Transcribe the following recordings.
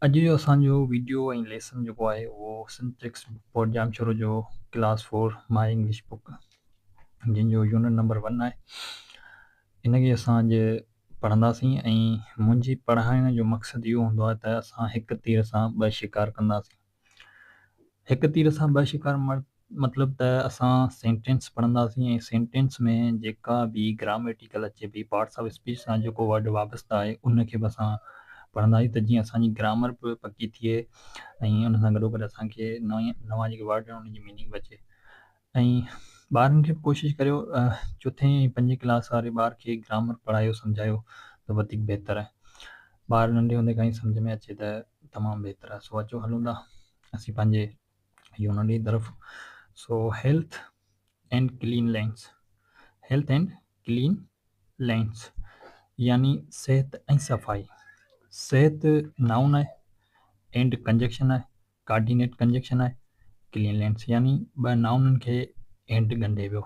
اڄ جو اسان جو ويڊيو ۽ ليسن جيڪو آهي اهو Sindh text book board Jamshoro جو ڪلاس 4 my English book جنهن جو يونٽ نمبر 1 آهي ان کي اسان اڄ پڙهنداسين ۽ منهنجي پڙهائڻ جو مقصد اهو هوندو آهي ته اسان هڪ تير سان ٻه شڪار ڪنداسين. هڪ تير سان ٻه شڪار مطلب ته اسان سينٽينس پڙهنداسين ۽ سينٽينس ۾ جيڪا به گراميٽيڪل اچي پئي پارٽس آف اسپيچ سان جيڪو ورڊ وابسته آهي ان کي به اسان پڙهنداسين ته جيئن اسان جي گرامر به پڪي ٿئي ۽ ان سان گڏوگڏ اسان کي نوان جيڪي ورڊ آهن انهن جي ميننگ به اچي ۽ ٻارن کي به ڪوشش ڪريو چوٿين ۽ پنجين ڪلاس واري ٻار کي گرامر پڙهايو سمجهايو ته وڌيڪ بهتر آهي. ٻار ننڍي هوندي کان ئي سمجهه ۾ اچي ته تمام بهتر آهي. سو اچو هلون ٿا اسين پنهنجي يونٽ جي طرف. So health and cleanliness, health and cleanliness يعني صحت ۽ صفائي. صحت نائون آهي، اينڊ ڪنجڪشن آهي، ڪارڊينيٽ ڪنجڪشن آهي، ڪلين لينس يعني ٻه نائونن کي اينڊ ڳنڍي ويو.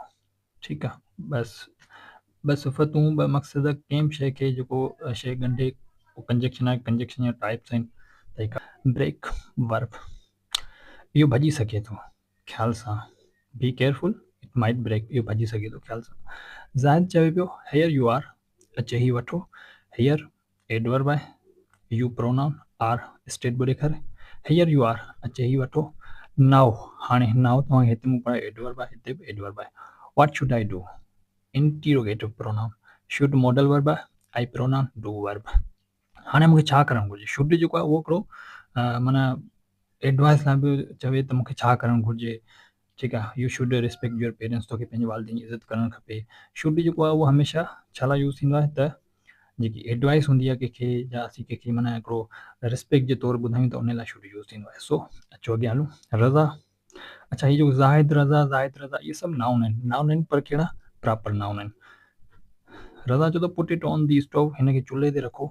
ٺيڪ آ، بس ٻه صفتون ٻه مقصد ڪنهن به شيء کي جيڪو شيء ڳنڍي اهو ڪنجڪشن آهي. ڪنجڪشن جا ٽائپس آهن ته هڪ بريڪ ورب اهو ڀڄي سگهي ٿو خيال سان، be careful it might break, اهو ڀڄي سگهي ٿو خيال سان. زاهد چوي پيو هيئر يو آر، اچي هي وٺو. هيئر ايڊورب آهي، يو پرونائون، آر اسٽيٽ به ڏيکاري. هيئر يو آر، اچي هي وٺو. نائو هاڻي نائو توهان کي هتي مون پڙهايو ايڊورب آهي، هتي به ايڊورب آهي. What should I do, interrogative pronoun, should modal verb آهي، آئي پرونائون، do verb. هاڻي مون کي ڇا ڪرڻ گهرجي؟ Should جيڪو آهي اهو هڪڙو معنيٰ ايڊوائس لاء به چوي ته مون کي ڇا ڪرڻ گهرجي. ٺيڪ آهي، you should respect your parents, توکي پنهنجي والدين جي عزت ڪرڻ کپي. Should جيڪو آهي اهو هميشه ڇا لاء يوز ٿيندو آهي ته جيڪي ايڊوائس هوندي آهي ڪنهن کي يا اسين ڪنهن کي معنيٰ هڪڙو ريسپيڪٽ جي طور ٻڌايون ته ان لاء should use ٿيندو آهي. سو اچو اڳيان هلون. رضا، اڇا هي جيڪو زاهد رضا، زاهد رضا اهي سڀ نائون آهن، نائون آهن پر ڪهڙا پراپر نائون آهن. رضا چئي ٿو put it on the stove, هن کي چولهي تي رکو.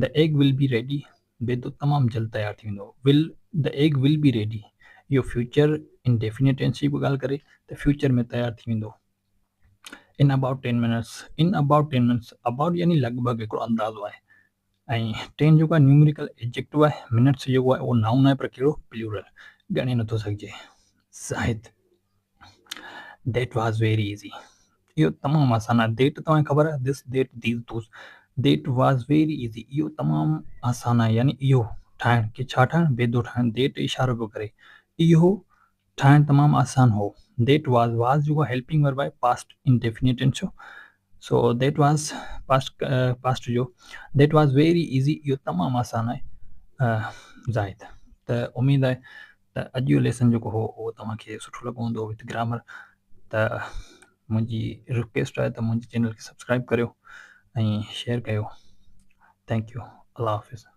The egg will be ready, بيدو تمام جلد تيار ٿي ويندو. Will, the egg will be ready, اهو فيوچر انڊيفينيٽ ٽينس جي به ڳالهه ڪري ته فيوچر ۾ تيار ٿي ويندو. In about 10 minutes, in about 10 minutes, about يعني لڳ ڀڳ هڪڙو اندازو آهي ۽ 10 جيڪو آهي نيومريڪل ايڊجيڪٽو آهي، منٽس جيڪو آهي اهو نائون آهي پر ڪهڙو پلورل ڳڻي نٿو سگهجي. زاهد، that was very easy, اهو تمام آسان آهي. That توهان کي خبر آهي، this that these those, that was very easy, اهو تمام آسان آهي يعني اهو ٺاهڻ، ڪي ڇا ٺاهڻ، بيدو ٺاهڻ، that اشارو پيو ڪري، اهو ٺاهڻ تمام آسان هو. That was, was جيڪو هيلپنگ ورب آهي پاسٽ انڊيفينيٽ ٽينس جو، سو that was past, past جو، that was very easy, اهو تمام آسان آهي. زاهد، ته اميد آهي ته اڄ جو ليسن جيڪو هو اهو توهان کي سٺو لڳو هوندو وٿ گرامر. ته منهنجي رڪويسٽ آهي ته منهنجي چينل کي سبسڪرائب ڪريو ۽ شيئر ڪيو. Thank you, Allah Hafiz.